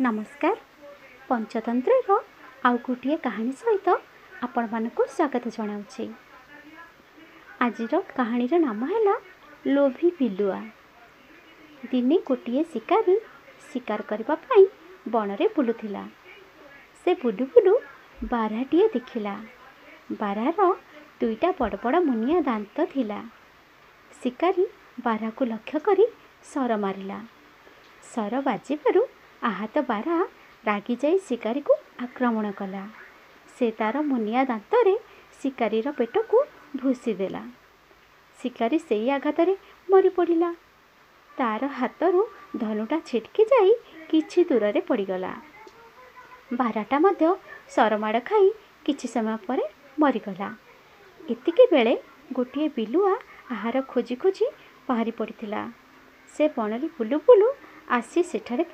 ନମସ୍କାର, ପଞ୍ଚତନ୍ତ୍ରର ଆଉ ଗୋଟିଏ କାହାଣୀ ସହିତ ଆପଣମାନଙ୍କୁ ସ୍ୱାଗତ ଜଣାଉଛି। ଆଜିର କାହାଣୀର ନାମ ହେଲା ଲୋଭୀ ବିଲୁଆ। ଦିନେ ଗୋଟିଏ ଶିକାରୀ ଶିକାର କରିବା ପାଇଁ ବଣରେ ବୁଲୁଥିଲା। ସେ ବୁଲୁ ବୁଲୁ ବାରହାଟିଏ ଦେଖିଲା। ବାରହାର ଦୁଇଟା ବଡ଼ ବଡ଼ ମୁନିଆ ଦାନ୍ତ ଥିଲା। ଶିକାରୀ ବାରହାକୁ ଲକ୍ଷ୍ୟ କରି ଶର ମାରିଲା। ଶର ବାଜିବାରୁ ଆହତ ବାରହା ରାଗିଯାଇ ଶିକାରୀକୁ ଆକ୍ରମଣ କଲା। ସେ ତା'ର ମୁନିଆ ଦାନ୍ତରେ ଶିକାରୀର ପେଟକୁ ଭୁସିଦେଲା। ଶିକାରୀ ସେଇ ଆଘାତରେ ମରିପଡ଼ିଲା। ତା'ର ହାତରୁ ଧନୁଟା ଛିଟକି ଯାଇ କିଛି ଦୂରରେ ପଡ଼ିଗଲା। ବାରହାଟା ମଧ୍ୟ ଶରମାଡ଼ ଖାଇ କିଛି ସମୟ ପରେ ମରିଗଲା। ଏତିକି ବେଳେ ଗୋଟିଏ ବିଲୁଆ ଆହାର ଖୋଜି ଖୋଜି ବାହାରି ପଡ଼ିଥିଲା। ସେ ବଣରେ ବୁଲୁ ବୁଲୁ ଆସି ସେଠାରେ